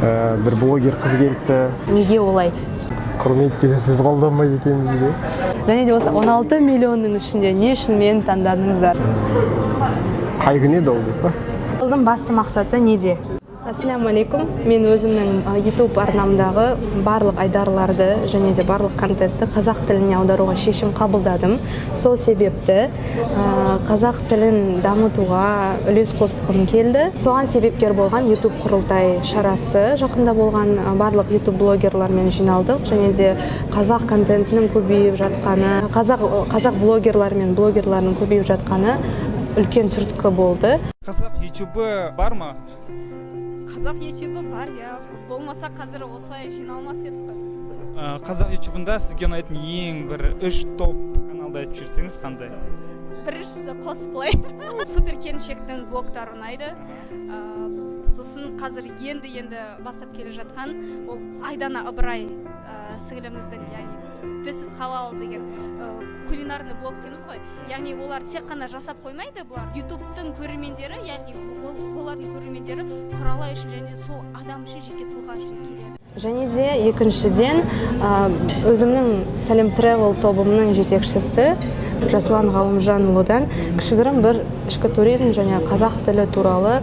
Бір блогер қыз келіпті. Неге олай? Құрмет деген сөз қолданбайды екенбіз де. Және де осы 16 миллионның ішінде не үшін мені таңдадыңыздар? Қай күні еді ол деп па? Жылдың басты мақсаты неде? Ассаляму алейкум. Мен өзімнің YouTube арнамдағы барлық айдарларды және де барлық контентті қазақ тіліне аударуға шешім қабылдадым. Сол себепті қазақ тілін дамытуға үлес қосқым келді. Соған себепкер болған YouTube құрылтай шарасы жақында болған, барлық YouTube блогерлармен жиналдық және де қазақ контентінің көбейіп жатқаны, қазақ блогерлар мен блогерлардың көбейіп жатқаны үлкен түрткі болды. Қазақ ютубы бар ма? Қазақ ютубы бар, иә. Болмаса қазір осылай жиналмас едік қой біз. Қазақ ютубында сізге ұнайтын ең бір үш топ каналды айтып жіберсеңіз, қандай? Біріншісі косплей, супер келіншектің влогтары ұнайды. Сосын қазір енді енді бастап келе жатқан ол Айдана Ыбырай сіңіліміздің, яғни This is Halal деген кулинарный блог дейміз ғой. Яғни олар тек қана жасап қоймайды, бұлар ютубтың көрермендері, яғни олардың көрермендері Құралай үшін және де сол адам үшін, жеке тұлға үшін келеді. Және де екіншіден, өзімнің Сәлем Travel тобымның жетекшісі Жасұлан Ғалымжанұлыдан кішігірім бір ішкі туризм және қазақ тілі туралы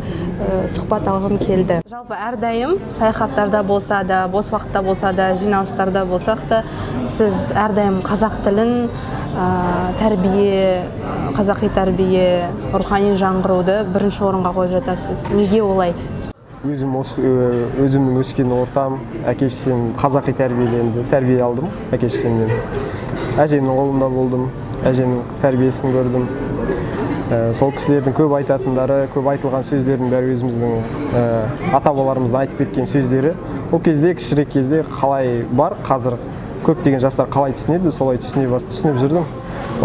сұхбат алғым келді. Жалпы әрдайым саяхаттарда болса да, бос уақытта болса да, жиналыстарда болсақ та, сіз әрдайым қазақ тілін, тәрбие, қазақи тәрбие, рухани жаңғыруды бірінші орынға қойып жатасыз. Неге олай? Өзім осы, өзімнің өскен ортам, әке шешем қазақи тәрбиеленді, тәрбие алдым әке шешемнен. Әжемнің қолында болдым, әжемнің тәрбиесін көрдім. Сол кісілердің көп айтатындары, көп айтылған сөздердің бәрі өзіміздің ата бабаларымыздың айтып кеткен сөздері. Ол кезде, кішірек кезде қалай бар, қазір көптеген жастар қалай түсінеді, солай түсініп жүрдім.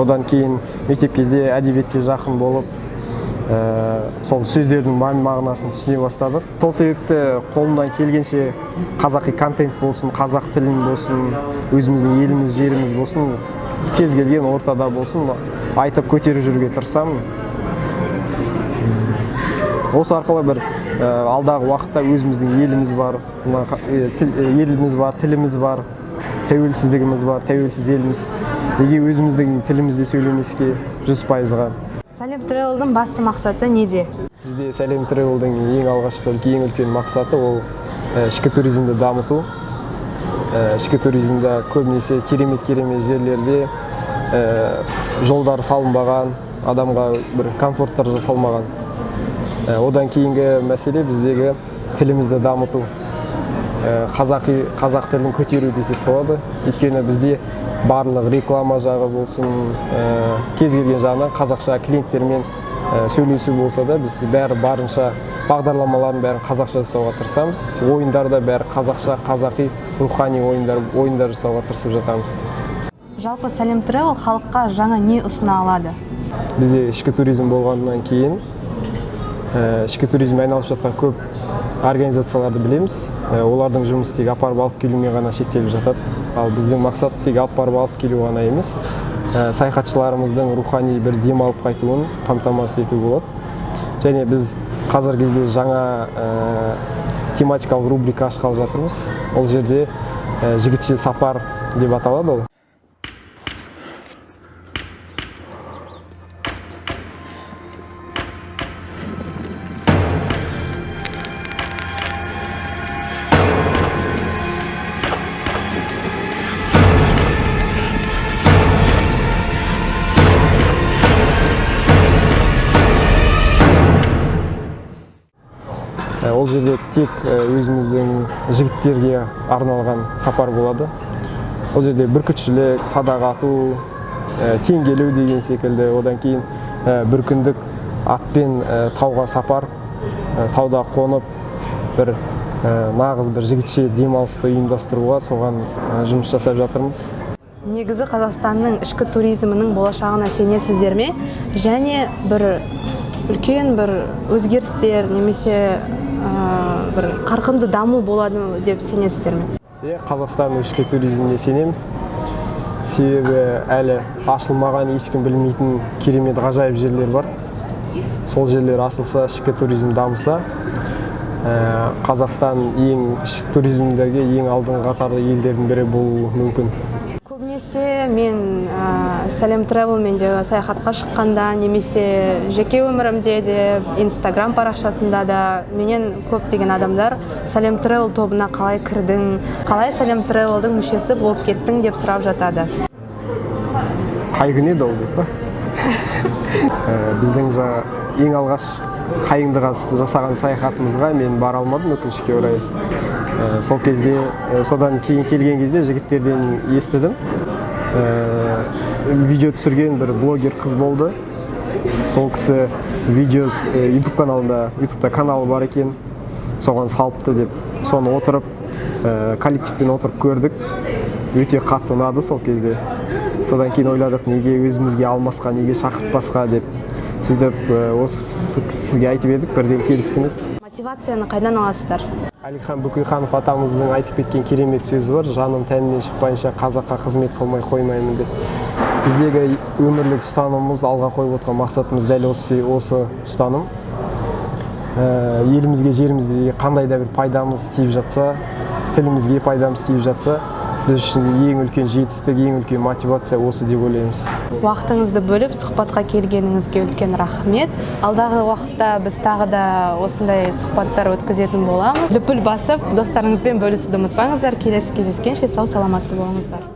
Одан кейін мектеп кезде әдебиетке жақын болып, сол сөздердің мән мағынасын түсіне бастадық. Сол себепті қолымнан келгенше қазақи контент болсын, қазақ тілін болсын, өзіміздің еліміз, жеріміз болсын, кез келген ортада болсын айтып көтеріп жүруге тырысамын. Осы арқылы бір алдағы уақытта өзіміздің еліміз бар, еліміз бар, тіліміз бар, тәуелсіздігіміз бар, тәуелсіз еліміз. Неге өзіміздің тілімізде сөйлемеске 100%-ға? Сәлем Travel'дың басты мақсаты неде? Бізде Сәлем Travel'дың ең алғашқы, ең үлкен мақсаты ол ішкі туризмді дамыту. Ішкі туризмде көбінесе керемет-керемет жерлерде жолдар салынбаған, адамға бір комфорттар жасалмаған. Одан кейінгі мәселе біздегі тілімізді дамыту. Қазақ тілін көтеру десек болады. Өйткені бізде барлық реклама жағы болсын, кез келген жағынан қазақша клиенттермен сөйлесу болса да, біз бәрі барынша бағдарламалардың бәрін қазақша жасауға тырысамыз. Ойындар да бәрі қазақша, қазақи рухани ойындар жасауға тырысып жатамыз. Жалпы Сәлем Travel халыққа жаңа не ұсына алады? Бізде ішкі туризм болғаннан кейін, ішкі туризммен айналысып жатқан көп организацияларды білеміз. Олардың жұмысы тек апарып алып келумен ғана шектеліп жатады. Ал біздің мақсат тек алып барып алып келу ғана емес, саяхатшыларымыздың рухани бір демалып қайтуын қамтамасыз ету болады. Және біз қазіргі кезде жаңа тематикалық рубрика ашқалы жатырмыз. Ол жерде жігітше сапар деп аталады ол. Ол жерде тек өзіміздің жігіттерге арналған сапар болады. Ол жерде бүркітшілік, садақ ату, теңгелеу деген секілді. Одан кейін бір күндік атпен тауға сапар, тауда қонып бір нағыз бір жігітше демалысты ұйымдастыруға соған жұмыс жасап жатырмыз. Негізі Қазақстанның ішкі туризмінің болашағына сенесіздер ме? Және бір үлкен бір өзгерістер немесе бір қарқынды даму болады деп сенесіздер ме? Иә, Қазақстанның ішкі туризміне сенемін. Себебі әлі ашылмаған, ешкім білмейтін керемет ғажайып жерлер бар. Сол жерлер ашылса, ішкі туризм дамыса, Қазақстан ең туризмдегі ең алдыңғы қатарлы елдердің бірі болуы мүмкін. Көбінесе мен Сәлем Тревелмен де саяхатқа шыққанда немесе жеке өмірімде де, Инстаграм парақшасында да менен көптеген адамдар «Сәлем Тревел тобына қалай кірдің, қалай Сәлем Тревелдің мүшесі болып кеттің?» деп сұрап жатады. Қай күні еді ол деп па? Біздің жаңа ең алғаш Қайыңдыға жасаған саяхатымызға мен бара алмадым, өкінішке орай. Сол кезде, содан кейін келген кезде жігіттерден естідім. Видео түсірген бір блогер қыз болды. Сол кісі видео YouTube каналында, Ютубта каналы бар екен, соған салыпты деп, соны отырып, коллективпен отырып көрдік. Өте қатты ұнады сол кезде. Содан кейін ойладық, неге өзімізге алмасқа, неге шақыртпасқа деп. Сөйтіп, осы сізге айтып едік, бірден келістіңіз. Мотивацияны қайдан аласыздар? Әлихан Бөкейханов атамыздың айтып кеткен керемет сөзі бар: «Жаным тәнімнен шықпайынша, қазаққа қызмет қылмай қоймаймын», – деп. Біздегі өмірлік ұстанымымыз, алға қойып отқан мақсатымыз дәл осы ұстаным. Елімізге, жерімізге қандай да бір пайдамыз тиіп жатса, тілімізге пайдамыз тиіп жатса, біз үшін ең үлкен жетістік, ең үлкен мотивация осы деп ойлаймыз. Уақытыңызды бөліп, сұхбатқа келгеніңізге үлкен рахмет. Алдағы уақытта біз тағы да осындай сұхбаттар өткізетін боламыз. Лүпіл басып, достарыңызбен бөлісуді ұмытпаңыздар. Келесі кездескенше сау саламатты болыңыздар.